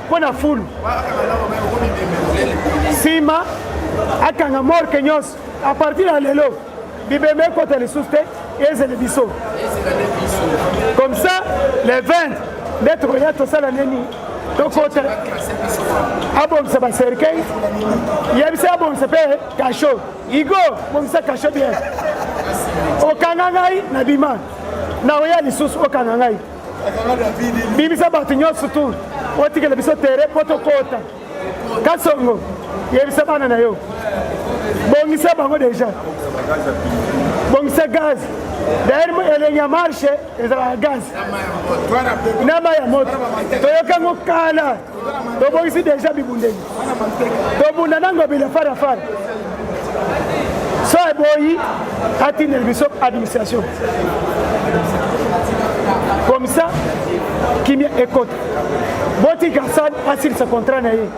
mpo na fulu nsima akanga morke nyonso a partir ya lelo bibembe ekota lisusu te ezele biso comme ça le 20 nde tokoya tosala nini tokota abongisa bacercueil yebisa abongisa mpe kasho igo bongisa kasho bien okanga ngai na bima nakoya lisusu okanga ngai bimisa bato nyonso tu otikela biso tere mpo tokota Kasongo, yebisa bana na yo. Bongisa bango deja. Bongisa gaz. D'ailleurs, elengi ya marche ezalaka gaz. Na mai ya moto. Toyoka yango kala. Tobongisi deja bibundeli. Tobunda na ngobila fara fara. So eboyi atindela biso administration. Comme ça, kimia ekota. Botika San asilisa contrat na ye.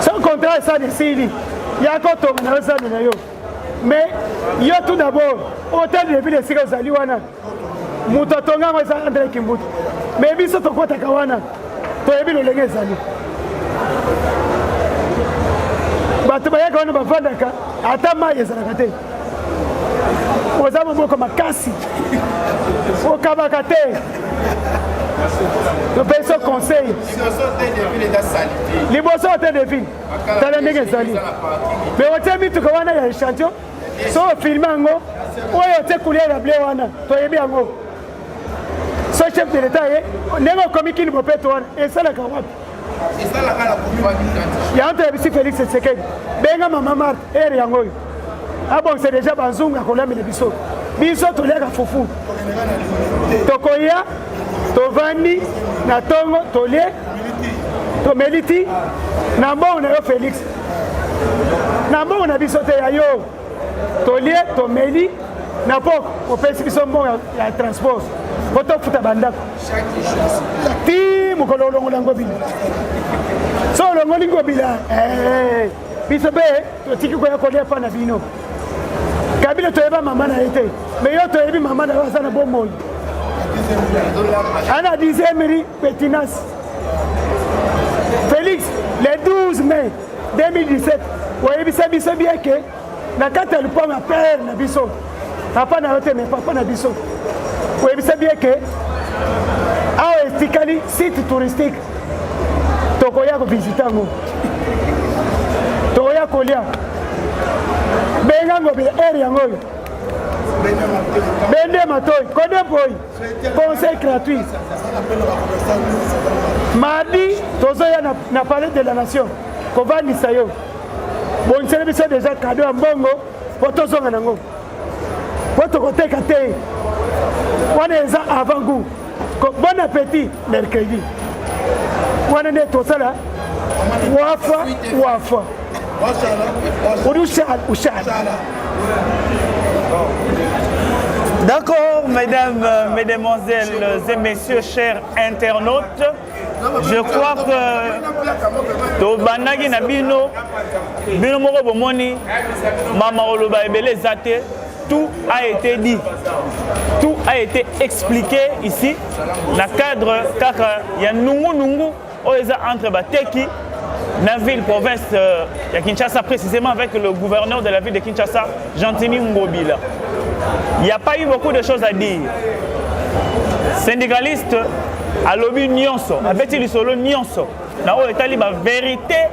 So contrat San esili, yaka otonga na yo zando na yo. Mais yo tout d'abord, hôtel de ville esika ozali wana, moto atonga yango eza André Kimbuta. Mais biso tokotaka wana, toyebi lolenge ezali. Bato bayaka wana bavandaka, ata mai ezalaka te. Oza moboko makasi, okabaka te. Topesi yo conseil liboso hotel de ville, tala ndenge ezali. Me otie mituka wana ya echantillon, so ofilme yango, oyo otie couleur ya bleu wana, toyebi yango. So chef de l'etat ye ndenge okomi kini bopeto wana esalaka wapi? Yango toyebisi Félix Tshisekedi, benga mama Marthe ere yango oyo abongisa deja banzungu akolamela biso. Biso toliaka fufu, tokoya tovandi na tongo tolie tomeli ti na mbongo na yo Félix, na mbongo na biso te ya yo. Tolie tomeli na poko opesi biso mbongo ya transport po tofuta bandako ti mokolo olongola Ngobila. So olongoli Ngobila, eh, biso mpe totiki koya kolia epa na bino. Kabila toyeba mama na ye te, me yo toyebi mama na yo aza na bomoi. Ana dixième rue Pétinas. Félix, le 12 mai 2017 oyebisa biso bien ke na kati ya lupango ya père na biso, papa na yo te me papa na biso, oyebisa bien ke awa etikali site touristique, tokoya kovisite yango, tokoya kolia. Benga Ngobila ere yango oyo, bende matoi kode mpoi, conseil gratuit. Mardi tozoya na, na palais de la nation kovandisa yo, bongiseli biso deja kado ya mbongo po tozonga nango, po tokoteka te. Wana eza avant goût. Bon appétit mercredi wana nde tosala wafa wafa ushal ushal. D'accord, mesdames, mesdemoiselles et messieurs, chers internautes, je crois que tobandaki na bino bino moko bomoni mama oloba ebele eza te. Tout a été dit, tout a été expliqué ici na cadre kaka ya nungu nungu oyo eza entre bateki na ville province euh, ya Kinshasa, précisément avec le gouverneur de la ville de Kinshasa, Gentiny Ngobila. Il n'y a pas eu beaucoup de choses à dire. Syndicaliste alobi nyonso, abeti lisolo nyonso na oyo etali ba vérité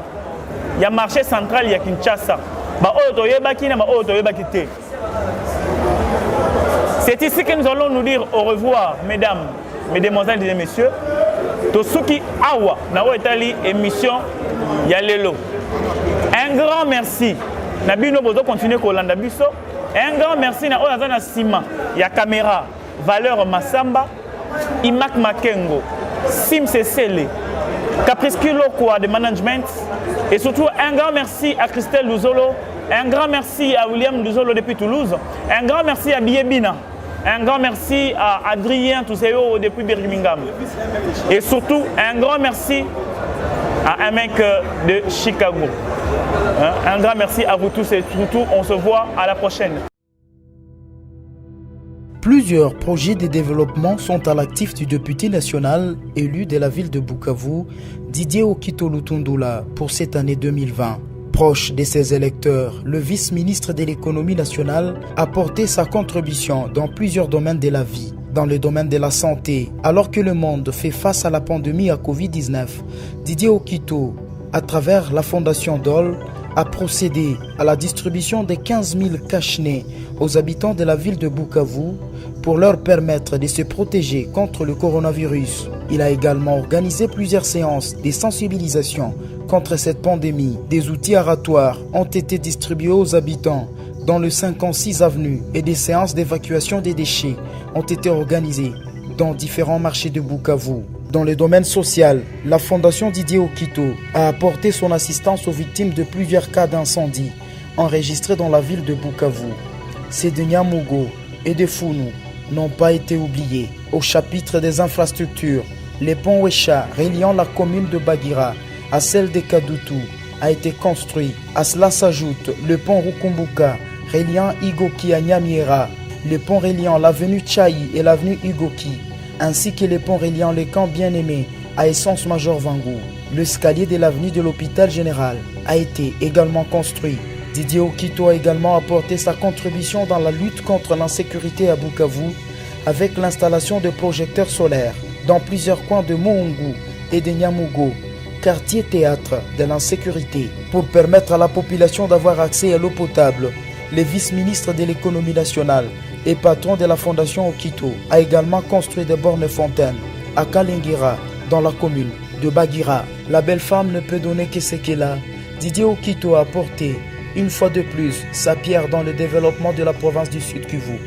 ya marché central ya Kinshasa, ba oyo toyebaki na ba oyo toyebaki te. C'est ici que nous allons nous dire au revoir, mesdames, mesdemoiselles et messieurs. Tosuki awa na oyo etali émission ya lelo. Un grand merci na bino bozo continuer kolanda biso. Un grand merci na oyo aza na sima ya caméra, Valeur Massamba, Imak Makengo, Sim Sesele, Caprice Kilokwa de management, et surtout un grand merci à Christelle Luzolo, un grand merci à William Luzolo depuis Toulouse, un grand merci à Biebina. Un grand merci à Adrien Touseo depuis Birmingham. Et surtout, un grand merci à un mec de Chicago. Hein, un grand merci à vous tous et surtout, on se voit à la prochaine. Plusieurs projets de développement sont à l'actif du député national élu de la ville de Bukavu, Didier Okito Lutundula, pour cette année 2020. Proche de ses électeurs, le vice-ministre de l'économie nationale a porté sa contribution dans plusieurs domaines de la vie. Dans le domaine de la santé, alors que le monde fait face à la pandémie à Covid-19, Didier Okito, à travers la fondation DOL, a procédé à la distribution de 15 000 cache-nez aux habitants de la ville de Bukavu pour leur permettre de se protéger contre le coronavirus. Il a également organisé plusieurs séances de sensibilisation contre cette pandémie. Des outils aratoires ont été distribués aux habitants dans le 56 avenue et des séances d'évacuation des déchets ont été organisées dans différents marchés de Bukavu. Dans le domaine social, la Fondation Didier Okito a apporté son assistance aux victimes de plusieurs cas d'incendie enregistrés dans la ville de Bukavu. Ces de Nyamugo et de Founou n'ont pas été oubliés. Au chapitre des infrastructures, le pont Wesha reliant la commune de Bagira à celle de Kadutu a été construit. À cela s'ajoute le pont Rukumbuka reliant Igoki à Nyamiera, le pont reliant l'avenue Tchaï et l'avenue Igoki, ainsi que le pont reliant les camps bien-aimés à Essence Major Vangu. L'escalier de l'avenue de l'hôpital général a été également construit. Didier Okito a également apporté sa contribution dans la lutte contre l'insécurité à Bukavu avec l'installation de projecteurs solaires dans plusieurs coins de Moungu et de Nyamugo, quartier théâtre de l'insécurité, pour permettre à la population d'avoir accès à l'eau potable. Le vice-ministre de l'économie nationale et patron de la fondation Okito a également construit des bornes fontaines à Kalingira, dans la commune de Bagira. La belle femme ne peut donner que ce qu'elle a. Didier Okito a apporté, une fois de plus, sa pierre dans le développement de la province du Sud Kivu.